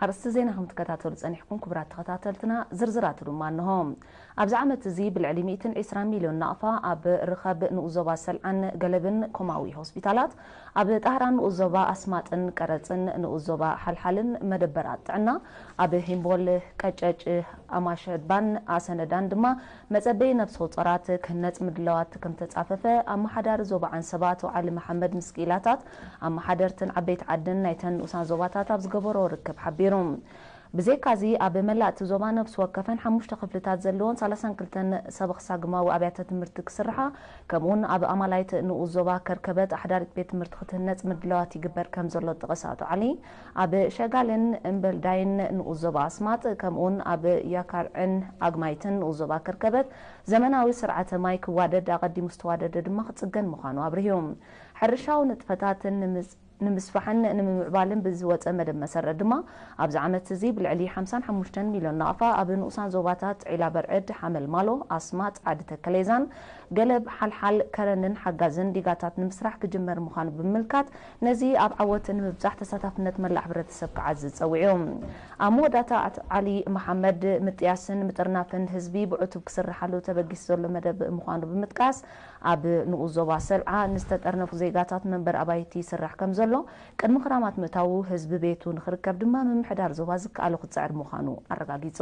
ኣርእስቲ ዜና ከም ትከታተሉ ጸኒሕኩም ክቡራት ተኸታተልትና፣ ዝርዝራቱ ድማ እንሆ። ኣብዚ ዓመት እዚ ብልዕሊ ሚእትን ዕስራን ሚልዮን ናቕፋ ኣብ ርኸብ ንኡስ ዞባ ሰልዓን ገለብን ኮማዊ ሆስፒታላት፣ ኣብ ጣህራን ንኡስ ዞባ ኣስማጥን ቀረጽን ንኡስ ዞባ ሓልሓልን መደበራት ጥዕና፣ ኣብ ሂምቦል፣ ቀጨጭ፣ ኣማሸድባን ኣሰነዳን ድማ መጸበዪ ነብሰ ጾራት ክህነጽ ምድላዋት ከም ተጻፈፈ ኣመሓዳሪ ዞባ ዓንሰባ ኣቶ ዓሊ መሓመድ ምስ ክኢላታት ኣመሓደርትን ዓበይቲ ዓድን ናይተን ንኡሳን ዞባታት ኣብ ዝገበሮ ርክብ ሓቢሩ። ብዘይካዚ ኣብ መላእ እቲ ዞባ ነብሲ ወከፈን ሓሙሽተ ክፍልታት ዘለዎን ሰላሳን ክልተን ሰበኽ ሳግማዊ ኣብያተ ትምህርቲ ክስርሓ፣ ከምኡውን ኣብ ኣማላይት ንኡስ ዞባ ከርከበት ኣሕዳሪት ቤት ትምህርቲ ክትህነጽ ምድላዋት ይግበር ከም ዘሎ ዝጠቐሰ ኣቶ ዓሊ፣ ኣብ ሸጋልን እምበልዳይን ንኡስ ዞባ ኣስማጥ ከምኡውን ኣብ ያካርዕን ኣግማይትን ንኡስ ዞባ ከርከበት ዘመናዊ ስርዓተ ማይ ክዋደድ ኣቐዲሙ ዝተዋደደ ድማ ክጽገን ምዃኑ ኣብርሁ። ሕርሻዊ ንጥፈታትን ንምስ- ንምስፋሕን ንምምዕባልን ብዝወፀ መደብ መሰረት ድማ ኣብዚ ዓመት እዚ ብልዕሊ ሓምሳን ሓሙሽተን ሚልዮን ናቕፋ ኣብ ንኡሳን ዞባታት ዒላ በርዕድ፣ ሓመልማሎ፣ ኣስማጥ፣ ዓዲ ተከሌዛን ገለብ ሓልሓል ከረንን ሓጋዝን ዲጋታት ንምስራሕ ክጅመር ምዃኑ ብምምልካት ነዚ ኣብ ዓወት ንምብጻሕ ተሳታፍነት መላእ ሕብረተሰብ ክዓዝዝ ጸዊዑ። ኣብ መወዳእታ ኣቶ ዓሊ መሓመድ ምጥያስን ምጥርናፍን ህዝቢ ብዕቱብ ክስርሓሉ ተበጊሱ ዘሎ መደብ ምዃኑ ብምጥቃስ ኣብ ንኡስ ዞባ ሰልዓ ንዝተጠርነፉ ዜጋታት መንበሪ ኣባይቲ ይስራሕ ከም ዘሎ፣ ቅድሚ ክራማት ምእታዉ ህዝቢ ቤቱ ንኽርከብ ድማ ምምሕዳር ዞባ ዝከኣሎ ክጽዕር ምዃኑ ኣረጋጊጹ።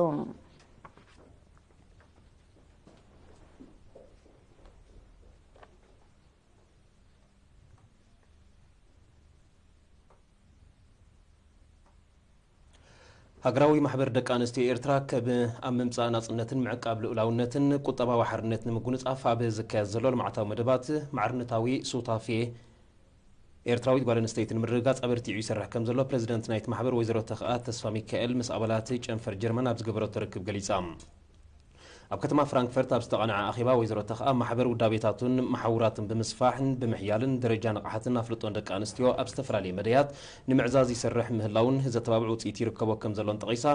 ሃገራዊ ማሕበር ደቂ ኣንስትዮ ኤርትራ ከብ ኣብ ምምጻእ ናጽነትን ምዕቃብ ልኡላውነትን ቁጠባዊ ሓርነት ንምጉንጻፍ ኣብ ዝካየድ ዘሎ ልምዓታዊ መደባት ማዕርነታዊ ሱታፌ ኤርትራዊት ጓል ኣንስተይቲ ንምርግጋጽ ኣበርቲዑ ይሰርሕ ከም ዘሎ ፕረዚደንት ናይቲ ማሕበር ወይዘሮ ተኽኣ ተስፋ ሚካኤል ምስ ኣባላት ጨንፈር ጀርመን ኣብ ዝገበረቶ ርክብ ገሊጻ። ኣብ ከተማ ፍራንክፈርት ኣብ ዝተቓንዐ ኣኼባ ወይዘሮ ተኽኣ ማሕበር ውዳቤታቱን መሓውራቱን ብምስፋሕን ብምሕያልን ደረጃ ንቕሓትን ኣፍልጦን ደቂ ኣንስትዮ ኣብ ዝተፈላለየ መደያት ንምዕዛዝ ይሰርሕ ምህላውን ዘተባብዕ ውፅኢት ይርከቦ ከም ዘሎን ጠቒሳ፣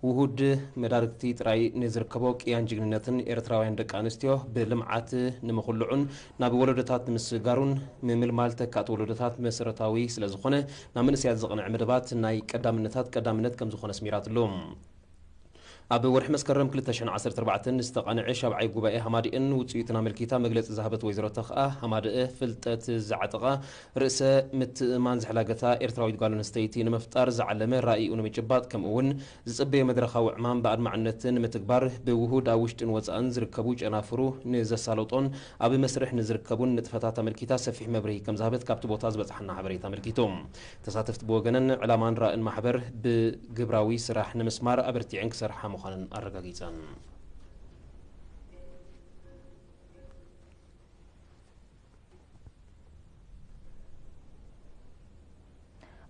ውሁድ መዳርግቲ ጥራይ ንዝርከቦ ቅያን ጅግንነትን ኤርትራውያን ደቂ ኣንስትዮ ብልምዓት ንምኹልዑን ናብ ወለዶታት ንምስጋሩን ምምልማል ተካእቲ ወለዶታት መሰረታዊ ስለዝኾነ ናብ መንእሰያት ዝቕንዕ መደባት ናይ ቀዳምነታት ቀዳምነት ከም ዝኾነ ኣስሚራትሉ። ኣብ ወርሒ መስከረም ክልተ ሽሕን ዓሰርተ ኣርባዕተን ዝተቓንዐ ሻብዓይ ጉባኤ ሃማደኤን ውፅኢቱን ኣመልኪታ መግለፂ ዝሃበት ወይዘሮ ተኽኣ፣ ሃማደኤ ፍልጠት ዝዓጠቓ፣ ርእሰ ምትእምማን ዘሕላገታ ኤርትራዊት ጓል ኣንስተይቲ ንምፍጣር ዝዓለመ ራኢኡ ንምጭባጥ ከምኡ እውን ዝፅበዮ መድረኻዊ ዕማም ብኣድማዕነት ንምትግባር ብውሁድ ኣብ ውሽጥን ወፃእን ዝርከቡ ጨናፍሩ ንዘሳለጦን ኣብ መስርሕ ንዝርከቡን ንጥፈታት ኣመልኪታ ሰፊሕ መብርሂ ከም ዝሃበት ካብቲ ቦታ ዝበፅሓና ሓበሬታ ኣመልኪቱ። ተሳተፍቲ ብወገነን ዕላማን ራእን ማሕበር ብግብራዊ ስራሕ ንምስማር ኣበርቲዐን ክሰርሓ ምዃነን ኣረጋጊጸን።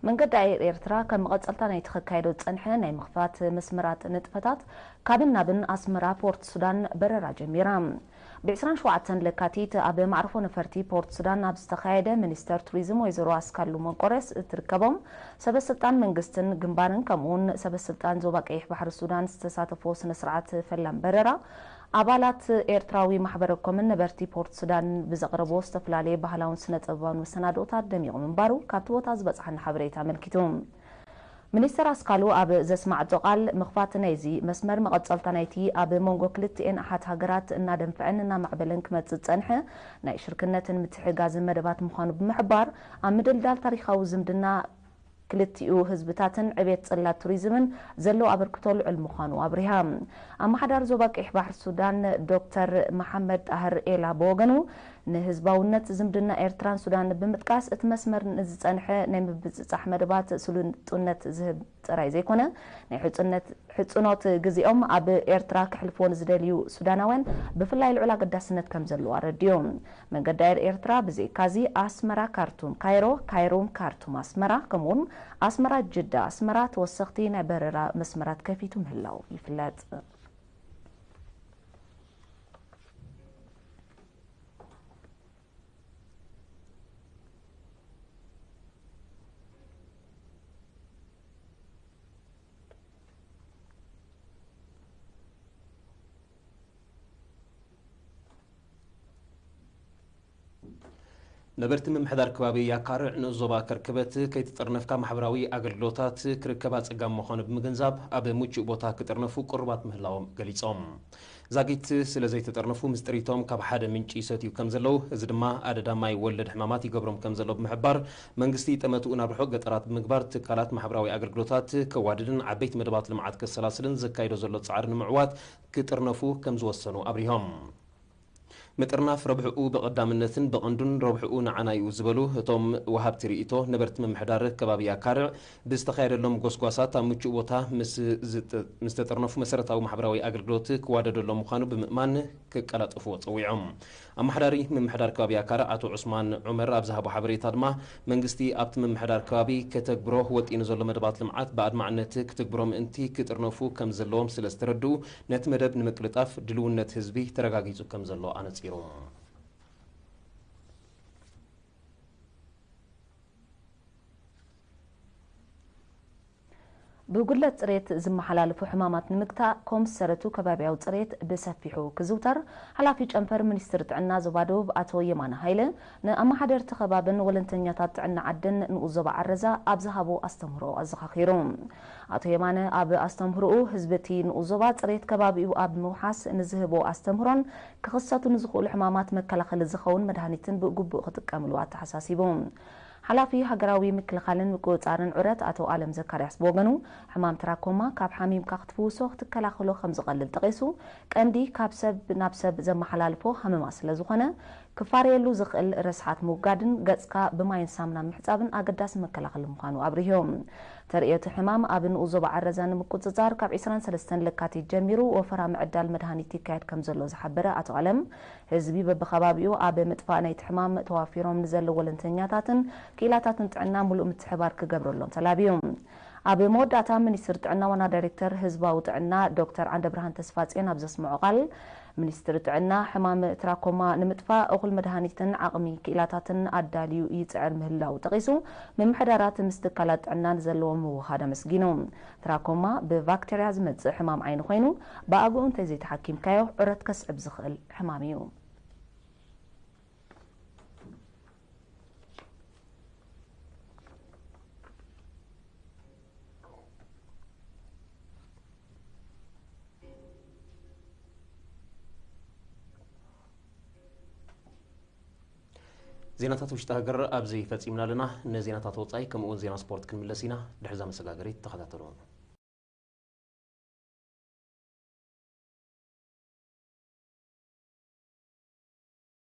መንገዲ ኣየር ኤርትራ ከም መቐጸልታ ናይቲ ከካየዶ ዝጸንሐ ናይ ምኽፋት መስመራት ንጥፈታት ካብን ናብን ኣስመራ ፖርት ሱዳን በረራ ጀሚራ። ብ ዕስራን ሸውዓተን ለካቲት ኣብ ማዕርፎ ነፈርቲ ፖርት ሱዳን ኣብ ዝተኻየደ፣ ሚኒስተር ቱሪዝም ወይዘሮ ኣስካሉ መንቆሬስ እትርከቦም ሰበ ስልጣን መንግስትን ግንባርን ከምኡውን ሰበ ስልጣን ዞባ ቀይሕ ባሕሪ ሱዳን ዝተሳተፎ ስነ ስርዓት ፈላም በረራ፣ ኣባላት ኤርትራዊ ማሕበረ ኮምን ነበርቲ ፖርት ሱዳን ብዘቕረቦ ዝተፈላለየ ባህላውን ስነ ጥበባውን መሰናድኦታት ደሚቑ ምንባሩ ካብቲ ቦታ ዝበጽሓና ሓበሬታ ኣመልኪቱ። ሚኒስተር ኣስካሉ ኣብ ዘስማዕቶ ቃል፣ ምኽፋት ናይዚ መስመር መቐጸልታ ናይቲ ኣብ መንጎ ክልቲኤን ኣሓት ሃገራት እናደንፍዐን እናማዕበለን ክመጽእ ዝጸንሐ ናይ ሽርክነትን ምትሕግጋዝን መደባት ምዃኑ ብምሕባር፣ ኣብ ምድልዳል ታሪኻዊ ዝምድና ክልቲኡ ህዝብታትን ዕቤት ጽላት ቱሪዝምን ዘለዎ ኣበርክቶ ልዑል ምዃኑ ኣብሪሃ። ኣመሓዳሪ ዞባ ቀይሕ ባሕሪ ሱዳን ዶክተር መሓመድ ጣህር ኤላ ብወገኑ፣ ንህዝባውነት ዝምድና ኤርትራን ሱዳን ብምጥቃስ፣ እቲ መስመር ንዝጸንሐ ናይ ምብጽጻሕ መደባት ስሉጥነት ዝህብ ጥራይ ዘይኮነ፣ ናይ ሕጹነት፣ ሕጹኖት ግዜኦም ኣብ ኤርትራ ከሕልፍዎ ንዝደልዩ ሱዳናውያን ብፍላይ ልዑል ኣገዳስነት ከም ዘለዎ ኣረዲኡ። መንገዲ ኣየር ኤርትራ ብዘይካዚ ኣስመራ ካርቱም ካይሮ፣ ካይሮ ካርቱም ኣስመራ፣ ከምኡውን ኣስመራ ጅዳ ኣስመራ ተወሰኽቲ ናይ በረራ መስመራት ከፊቱ ምህላው ይፍለጥ። ነበርቲ ምምሕዳር ከባቢ ያካርዕ ንኡስ ዞባ ከርክበት ከይተጠርነፍካ ማሕበራዊ ኣገልግሎታት ክርከባ ጸጋም ምዃኑ ብምግንዛብ፣ ኣብ ምቹእ ቦታ ክጥርነፉ ቅሩባት ምህላዎም ገሊጾም። ዛጊት ስለ ዘይተጠርነፉ፣ ምስ ጥሪቶም ካብ ሓደ ምንጪ ይሰትዩ ከም ዘለዉ፣ እዚ ድማ ኣደዳ ማይ ወለድ ሕማማት ይገብሮም ከም ዘሎ ብምሕባር፣ መንግስቲ ጠመትኡ ናብ ርሑቕ ገጠራት ብምግባር፣ ትካላት ማሕበራዊ ኣገልግሎታት ከዋድድን ዓበይቲ መደባት ልምዓት ከሰላስልን ዘካይዶ ዘሎ ጻዕሪ ንምዕዋት ክጥርነፉ ከም ዝወሰኑ ኣብሪሆም። ምጥርናፍ ረብሕኡ ብቐዳምነትን ብቐንዱን ረብሕኡ ንዓና እዩ ዝበሉ እቶም ወሃብቲ ርእይቶ፣ ነበርቲ ምምሕዳር ከባቢ ኣካርዕ ብዝተኻየደሎም ጎስጓሳት ኣብ ምቹእ ቦታ ምስ ዝጥ-፣ ምስ ተጠርነፉ መሰረታዊ ማሕበራዊ ኣገልግሎት ክዋደደሎም ምዃኑ ብምእማን ክቀላጠፍዎ ጸዊዖም። ኣመሓዳሪ ምምሕዳር ከባቢ ኣካርዕ ኣቶ ዑስማን ዑመር ኣብ ዝሃቦ ሓበሬታ ድማ፣ መንግስቲ ኣብቲ ምምሕዳር ከባቢ ከተግብሮ ወጢኑ ዘሎ መደባት ልምዓት ብኣድማዕነት ክትግብሮ ምእንቲ ክጥርነፉ ከም ዘለዎም ስለ ዝተረድኡ፣ ነቲ መደብ ንምቅልጣፍ ድልውነት ህዝቢ ተረጋጊጹ ከም ዘሎ ኣነጺሩ። ብጉድለት ጽሬት ዝመሓላለፉ ሕማማት ንምግታእ፣ ኮምስ ሰረቱ ከባብያዊ ጽሬት ብሰፊሑ ክዝውተር፣ ሓላፊ ጨንፈር ሚኒስትሪ ጥዕና ዞባ ደቡብ ኣቶ የማነ ሃይለ፣ ንኣመሓደርቲ ከባብን ወለንተኛታት ጥዕና ዓድን ንኡስ ዞባ ዓረዛ ኣብ ዝሃቦ ኣስተምህሮ ኣዘኻኺሩ። ኣቶ የማነ ኣብ ኣስተምህሮኡ፣ ህዝቢ እቲ ንኡስ ዞባ ጽሬት ከባቢኡ ኣብ ምውሓስ ንዝህቦ ኣስተምህሮን ክኽሰቱ ንዝኽእሉ ሕማማት መከላኸሊ ዝኸውን መድሃኒትን ብግቡእ ክጥቀምሉ ኣተሓሳሲቡ። ሓላፊ ሃገራዊ ምክልኻልን ምቁጽጻርን ዑረት ኣቶ ኣለም ዘካርያስ ብወገኑ፣ ሕማም ትራኮማ ካብ ሓሚምካ ክትፍውሶ ክትከላኸሎ ከም ዝቐልል ጠቒሱ፣ ቀንዲ ካብ ሰብ ናብ ሰብ ዘመሓላልፎ ሃመማ ስለ ዝኾነ፣ ክፋረየሉ ዝኽእል ረስሓት ምውጋድን ገጽካ ብማይን ሳምናን ምሕጻብን ኣገዳሲ መከላኸሊ ምዃኑ ኣብሪሁ። ተርእዮ እቲ ሕማም ኣብ ንኡስ ዞባ ዓረዛ ንምቁጽጻር ካብ ዕስራን ሰለስተን ለካቲት ጀሚሩ ወፈራ ምዕዳል መድሃኒት ይካየድ ከም ዘሎ ዝሓበረ ኣቶ ኣለም፣ ህዝቢ በብኸባቢኡ ኣብ ምጥፋእ ናይቲ ሕማም ተዋፊሮም ንዘለዉ ወለንተኛታትን ክኢላታትን ጥዕና ምሉእ ምትሕባር ክገብረሎም ተላብዩ። ኣብ መወዳእታ ሚኒስትር ጥዕና ዋና ዳይሬክተር ህዝባዊ ጥዕና ዶክተር ዓንደብርሃን ተስፋጽዮን ኣብ ዘስምዖ ቃል፣ ሚኒስትሪ ጥዕና ሕማም ትራኮማ ንምጥፋእ እኹል መድሃኒትን ዓቕሚ ክኢላታትን ኣዳልዩ ይጽዕር ምህላው ጠቒሱ፣ ምምሕዳራት ምስ ትካላት ጥዕና ንዘለዎም ምውህሃድ ኣመስጊኑ። ትራኮማ ብባክተርያ ዝመጽእ ሕማም ዓይኒ ኮይኑ፣ ብኣግኡ እንተዘይተሓኪምካዮ ዑረት ከስዕብ ዝኽእል ሕማም እዩ። ዜናታት ውሽጢ ሃገር ኣብዚ ፈጺምና ኣለና። ንዜናታት ወጻኢ ከምኡ እውን ዜና ስፖርት ክንምለስ ኢና። ድሕሪ እዛ መሰጋገሪት ተኸታተሉ።